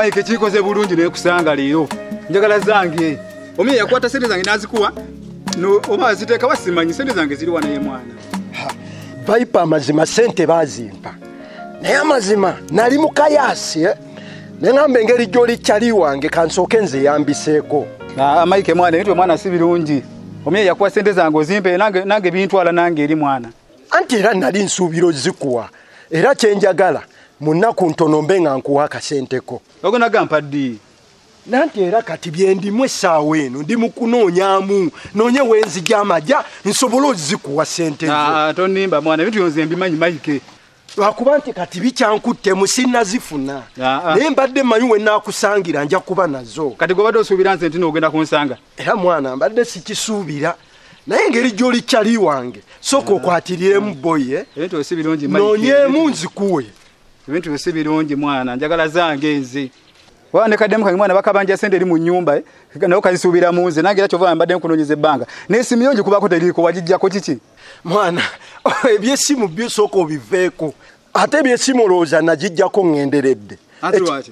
Mike kikoze bulungi nekusanga leero. Njagala zange. Omiye yakwata sente zange nazikuwa. No oba ziteeka wasimanyi sente zange ziri wano ye mwana. Viper amazima sente bazimpa. Naye amazima nali mukayasi nengamba engeri gy'oli kyali wange kansooke nze yambiseeko. Mike mwana ebintu mwana si birungi. Omiye yakuwa sente zange ozimpe nange bintwala nange eri mwana. Anti era nali nsuubira ozikuwa. Era kye njagala mu nnaku ntono mbe nga nkuwa akasenteko. Ogenda gampa ddi? Nanti era kati bye ndimu essaawa eno ndi mu kunoonyaamu noonye wenzija amagya nsobole ozikuwa sente zo. Tonimba mwana ebintu nze mbimanyi Mike. Lwakuba nti kati bikyankuttemu sinnazifuna. Naye mbadde mmanyi we nnaakusangira nja kuba nazo. Kati gwe obadde osuubira nze nti n'ogenda kunsanga? Era mwana mbadde sikisuubira. Naye engeri gy'oli kyali wange sooka okwatiriremu boye. Ebintu si birungi Mike. Noonyeemu nzikuwe. Ebintu si birungi mwana njagala zange nze. Wane kademu kange mwana bakabanja sente eri mu nnyumba nayo kazisuubira mu nze nange era kyova mbadde nkunoonyeza ebbanga. N'essimu yo ngikubako teriiko wagiggyako kiki? Mwana eby'essimu byo sooka obiveeko. Ate eby'essimu olowooza nagiggyako ŋŋenderedde.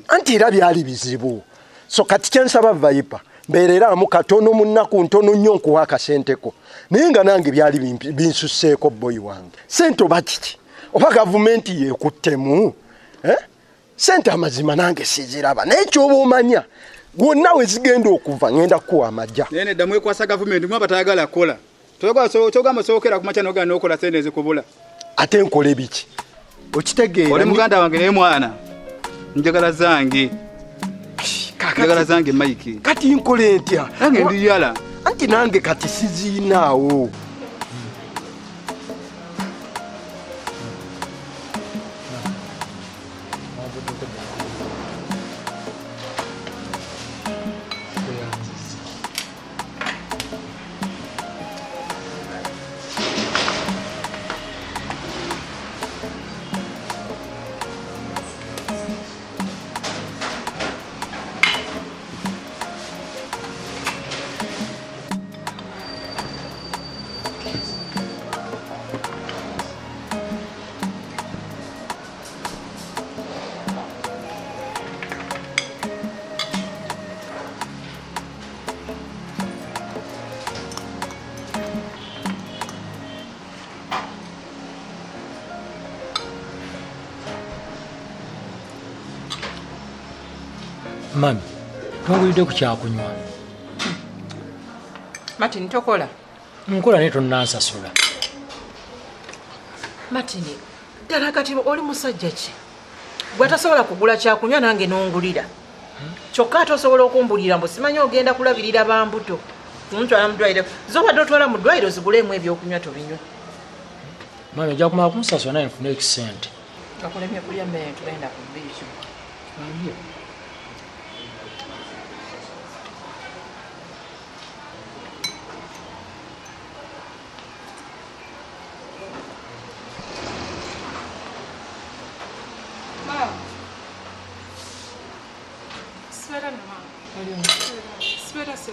Anti era byali bizibu. So kati kye nsaba Viper mbeereramu katono mu nnaku ntono nnyo nkuwa akasenteko. Naye nga nange byali binsusseeko boyi wange. Sente oba kiki? Oba gavumenti yeekuttemu? Sente amazima nange siziraba. Naye ky'oba omanya wonna we zigenda okuva ŋŋenda kukuwa amagya. Naye nedda mwekwasa gavumenti mwe abatayagala kukola. Kyogamba sookera ku makya n'ogenda n'okola sente ezikubula. Ate nkole biki? Okitegeera. Oli muganda wange naye mwana. Njagala zange. Njagala zange Mike. Kati nkole ntya? Nange ndiyala. Anti nange kati siziinaawo. Mami, tongulidde ku kyakunywa. Martin tokola. Nkola naye tonnansasula. Martin, ddala kati oli musajja ki? Gwe atasobola kugula kyakunywa nange n'ongulira. Kyokka ate osobola okumbulira mbu simanyi ogenda kulabirira bambuto. Ntwala mu ddwaliro. Z'obadde otwala mu ddwaliro zigulemu ebyokunywa tobinywa. Mami, ojja kumala kunsasula naye nfune ekisente. Kakulemye kulya mmere tugenda ku bbiiki.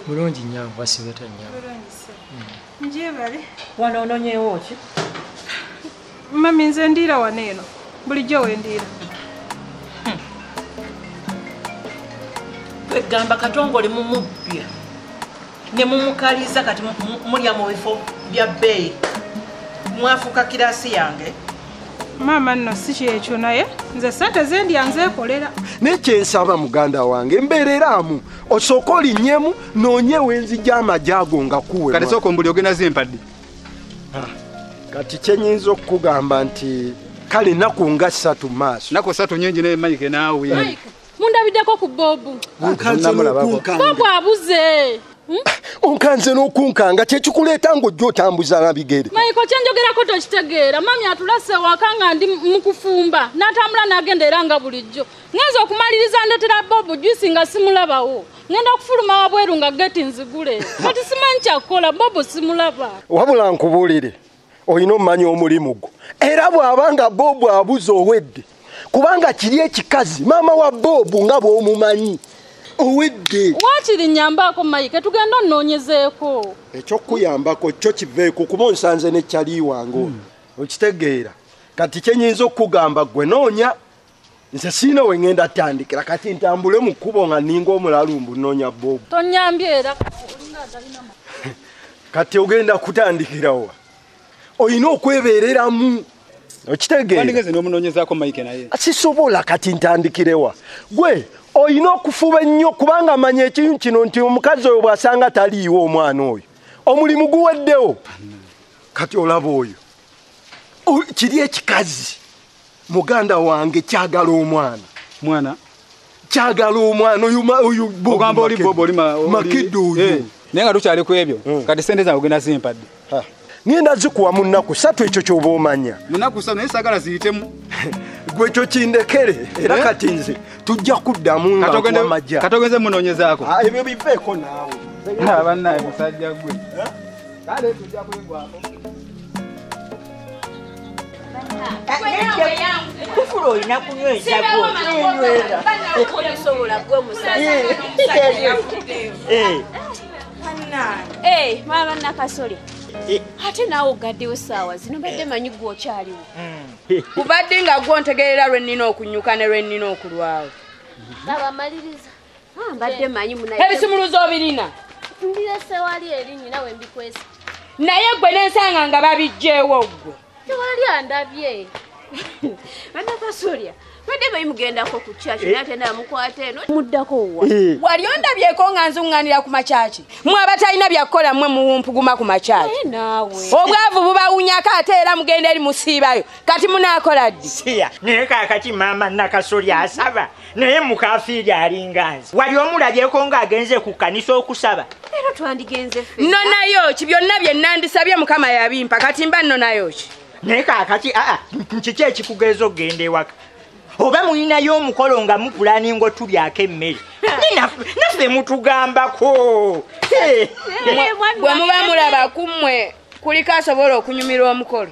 Bulungi nnyangu wasibeta nnyangu. Njebale. Wano onoonyeewo ki? Mami nze ndiira wano eno. Bulijjo we ndiira. Kwegamba Katongole mumubbya. Ne mumukaliza kati mulya mu bifo bya bbeeyi. Mwafuuka kirasi yange. Maama nno si kyekyo naye nze ssente ze ndya nzeekolera. Naye kye nsaba muganda wange mbeereramu osooke olinnyemu noonye wenzija amagya ago nga kuwe. Kati sooka ombuli ogenda zimpadde. Kati kye nnyinza okukugamba nti kale nnaku nga ssatu mu maaso. Nnaku ssatu nnyingi naye Mike naawe. Mike, mundabiddeko ku Bobu. Bobu abuze. Onkanze n'okunkanga kyekikuleeta ng'ojja otambuza na bigere. Maiko kyenjogerako tokitegeera. Mami atulase waka nga ndi mu kufumba n'atambula n'agenda era nga bulijjo. Ngenza okumaliriza ndetera Bobu juice nga simulabawo. Ngenda okufuluma wabweru nga geti nzigule. Kati simanyi kyakukola, Bobu simulaba. Wabula nkubuulire olina omumanya omulimu gwo. Era bw'aba nga Bobu abuze owedde. Kubanga kiri ekikazi maama wa Bobu nga bw'omumanyi. Owedde. Waakiri nnyambaako Mike, tugenda onnoonyezeeko. Eky'okuyambako kyo kiveeko kuba onsanze ne kyali wange ono. Okitegeera. Kati kye nnyinza okukugamba ggwe noonya Nze sirina we ŋŋenda ttandikira kati ntambule mu kkubo nga nninga omulalu mbu nnoonya Bob. Tonyambye era. Kati ogenda kutandikirawa? Olina okwebeereramu. Okitegeera? Wandigeze n'omunoonyezaako Mike naye. Sisobola kati ntandikirewa. Gwe olina okufuba ennyo kubanga manya ekintu kino nti omukazi oyo bw'asanga taliiwo omwana oyo. Omulimu guweddewo. Kati olaba oyo. Kiri ekikazi. Muganda wange kyagala omwana. Mwana? Kyagala omwana oyo ogamba oli Bob oli Makido oyo. Naye nga tukyali ku ebyo. Kati sente zange ogenda zimpadde. Ngenda zikuwa mu nnaku ssatu ekyo ky'oba omanya. Mu nnaku ssatu naye saagala ziyitemu. Gwe ekyo kindekere era kati nze tujja kuddamu nga nkuwa majja. Kati ogenze munoonyezaako. Ebyo biveeko naawe. Bannaye musajja gwe. Kale tujja kwegwako. Kufula olina kunyweza gwo. Maama Nakasole. Ate naawe ogaddewo essaawa zino mbadde manyi gwe okyaliwo. Kubadde nga gwo ntegeerera lwe nnina okunyuka ne lwe nnina okulwawo. Baba maliriza. Mbadde manyi munaye. Ebisumuluzo obirina. Mbirese wali eri nnyina we mbikwesa. Naye gwe n'ensanga nga babiggyewo ggwe. Tewali andabye. Bannakasolya. Mbadde manyi mugendako ku kyaki naye ate namukwata eno. Muddako wa? Wali ondabyeko nga nzuŋŋanira ku makyaki. Mmwe abatalina bya kukola mmwe muwumpuguma ku makyaki. Naawe. Obwavu bubawunyako ate era mugenda eri musiibayo. Kati munaakola ddi? Siya, naye kaakati maama Nakasolya asaba. Naye mukafiiri alinga nze. Wali omulabyeko ng'agenze ku kkanisa okusaba. Leero twandigenze ffe. Nnonayo ki byonna bye nandisabye Mukama yabimpa kati mba nnonayo ki? Naye kaakati kiki ekikugeeza okugenda ewaka? Oba mulinayo omukolo nga mupulaninga otulyako emmere. Naffe mutugambako. Bwe muba mulaba ku mmwe kuliko asobola okunyumirwa omukolo.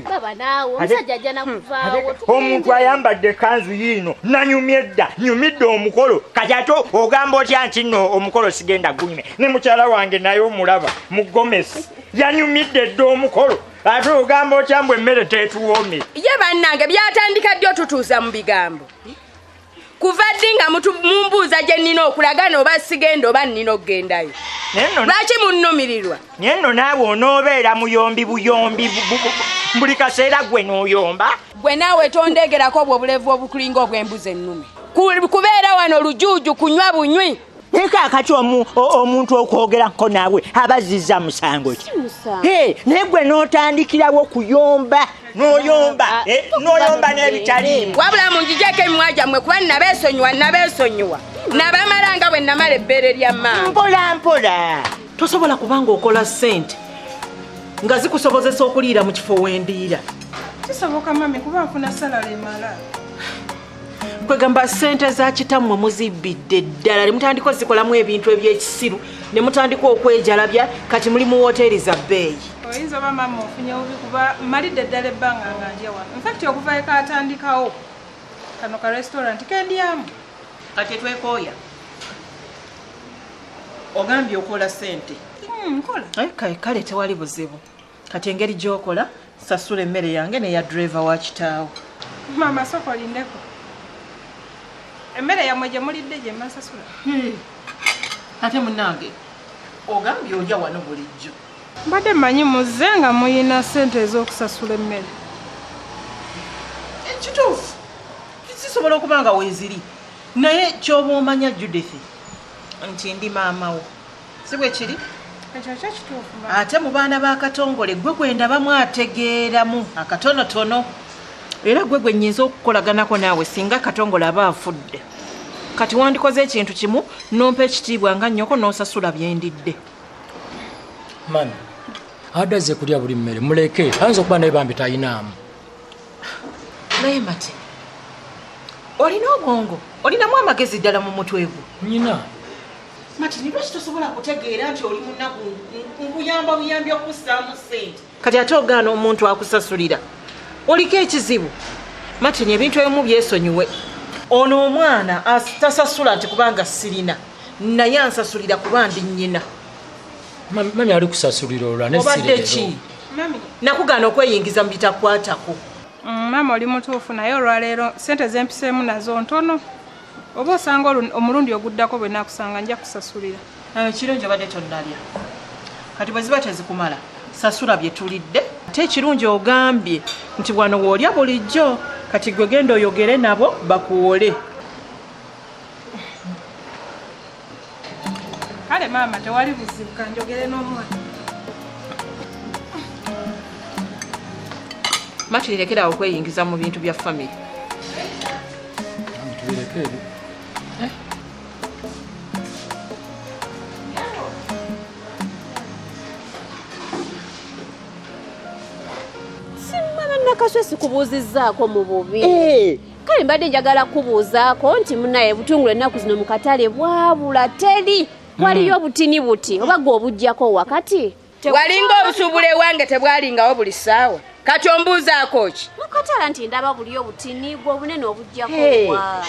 Baba naawe omusajja ajja nakuvaawo. Omuntu ayambadde kanzu yiino nanyumye dda nyumidde omukolo kati ate ogamba otya nti nno omukolo sigenda gunyume. Ne mukyala wange naye omulaba mu gomesi yanyumidde dda omukolo. Ate ogamba otya mbu emmere teetuwoome. Ye bannange byatandika ddi otutuusa mu bigambo? Kuva ddi nga mumbuuza gye nnina okulagana oba sigenda oba nnina okugendayo? Lwaki munnumirirwa? Naye nno naawe onoobeera muyombi buyombi buli kaseera gwe n'oyomba. Gwe naawe tondeegerako obwo obulevu obukulinga obw'embuzi ennume. Kubeera wano lujuuju kunywa bunywi. Naye kaakati omuntu okwogerako naawe abazizza musango ki? Naye gwe n'otandikirawo kuyomba n'oyomba n'oyomba n'ebitaliimu. Wabula munjigyeko emimwa gyammwe kuba nnabeesonyiwa nabamala nga bwe namala ebbeere lya mmange. Mpola mpola. Tosobola kubanga okola ssente nga zikusobozesa okuliira mu kifo wendiira. Kisoboka mami kuba nfuna salary emala. Kwegamba ssente za kitammwe muzibbidde ddala ne mutandika ozikolamu ebintu eby'ekisiru ne mutandika okwejalabya kati muli mu woteeri za bbeeyi. Oyinza oba maama ofunye bubi kuba mmalidde ddala ebbanga nga ndya wano. In fact okuva ekaatandikawo kano ka restaurant kendyamu. Kati twekooya. Ogambye okola ssente. Nkola. Kale tewali buzibu. Kati engeri gy'okola sasula emmere yange n'eya driver wa kitaawo. Maama sooka olindeko. Emmere yammwe gye mulidde gye mmasasula. Ate munnange ogambye olya wano bulijjo. Mbadde mmanyi muzze nga muyina ssente ez'okusasula emmere. Kituufu. Kisobola okuba nga weeziri. Naye ky'oba omanya Judith nti ndi maama wo. Si bwe kiri? Ekyo kyo kituufu maama. Ate mu baana ba Katongole gwe gwendabamu ategeeramu akatonotono. Era gwe gwe nnyinza okukolaganako naawe singa Katongole aba afudde. Kati wandikoze ekintu kimu n'ompa ekitiibwa nga nnyoko n'osasula bye ndidde. Mami, adde azze kulya buli mmere muleke ayinza okuba naye bambi tayinaamu. Naye Mate, olina obwongo, olinamu amagezi ddala mu mutwe gwo. Nnyina. Mate, lwaki tosobola kutegeera nti oli munaku nkuyamba buyambi okussaamu ssente? Kati ate ogaana omuntu akusasulira. Oliko ekizibu. Martin, ebintu ebimu byesonyiwe. Ono omwana tasasula nti kubanga sirina, naye ansasulira kuba ndi nnyina. Mami ali kusasulira olwa ne Obadde sirero. ki? Mami. Nakugaana okweyingiza mu bitakwatako. Maama oli mutuufu naye olwaleero ssente zempiseemu nazo ntono. Oba osanga omulundi oguddako bwe naakusanga nja kusasulira. Ekirungi obadde tonnalya. Kati bwe ziba tezikumala, sasula bye tulidde. Ate ekirungi ogambye nti wano w'olya bulijjo, kati gwe genda oyogere nabo bakuwole. Kale maama tewali buzibu, kanjogere n'omwana. Matiri lekera okweyingiza mu bintu bya family. Tubireke ebyo. Simama Nakaswe sikubuuzizzaako mu bubi. Kale mbadde njagala kubuuzaako nti munaye butungulu ennaku zino mu katale bwabula teri. Waliyo obutini buti oba gwe obuggyako wakati. Walinga obusuubula ewange tebwalingawo buli ssaawa. Kati ombuuzaako ki? Mu katale nti ndaba buli obutini gwe obunene obuggyako wa.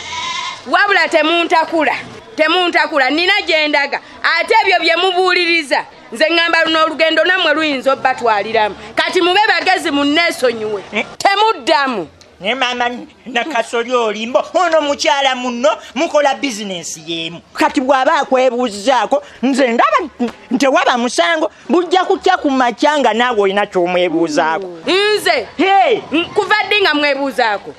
Wabula temuntakula, temuntakula nina gye ndaga. Ate ebyo bye mubuuliriza nze ŋŋamba luno olugendo nammwe luyinza obbatwaliramu. Kati mube bagezi munneesonyiwe, temuddamu. Ne maama Nakasoli olimbo ono mukyala muno mukola bizinensi y'emu. Kati bw'aba akwebuuzaako nze ndaba ntewaba musango bujja kutya ku makya nga naawe olina ky'omwebuuzaako. Nze kuva ddi nga mwebuuzaako?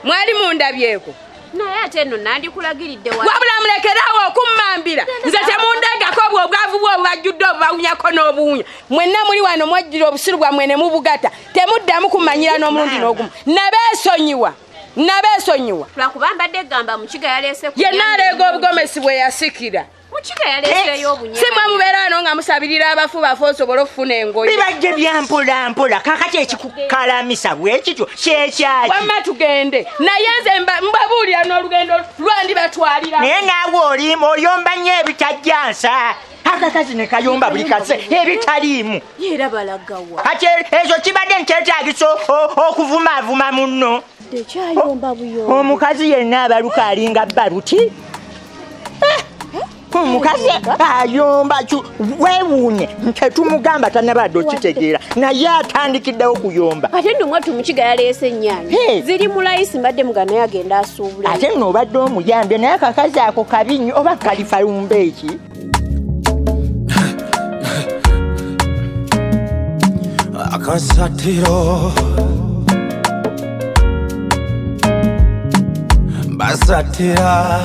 Mwali mundabyeko? Naye ate nno nandikulagiridde wa. Wabula mulekeraawo okummambira. Nze temundegako obwo obwavu bwo obubajjudde obubawunyako n'obuwunya. Mwenna muli wano mwajjira obusiru bwammwe ne mubugata. Temuddamu kumanyira n'omulundi n'ogumu. Nabeesonyiwa. Nabeesonyiwa. Lwakuba mbadde gamba Mukiga yaleese ku. Yenna aleega obugomesi bwe yasikira. Mukiga yaleeseeyo obunyeenya. Si mwe mubeera wano nga musabirira abafu bafe osobole okufuna engoye. Bibajje bya mpola mpola. Kaakati ekikukalamisa bwe kityo kyekyaki. Wamma tugende. Naye nze mbabuulira n'olugendo lwandibatwalira. Naye naawe olimu oyomba nnyo ebitajjansa. Akakazi ne kayomba buli kase ebitaliimu. Era balagawa. Kati ezo kibadde nkyetaagisa okuvumaavuma munno. Tekyayomba buyombi. Omukazi yenna abaluka alinga baluti. Omukazi ayomba weewuunye tetumugamba tannabadde okitegeera naye atandikiddewo kuyomba. Ate nno mwattu Mukiga yaleese ennyaanya ziri mu layisi mbadde mugana naye agenda asuubula. Ate nno obadde omuyambye naye akakazi ako kabi nnyo oba kalifalumba eki. Akasatiro basatira.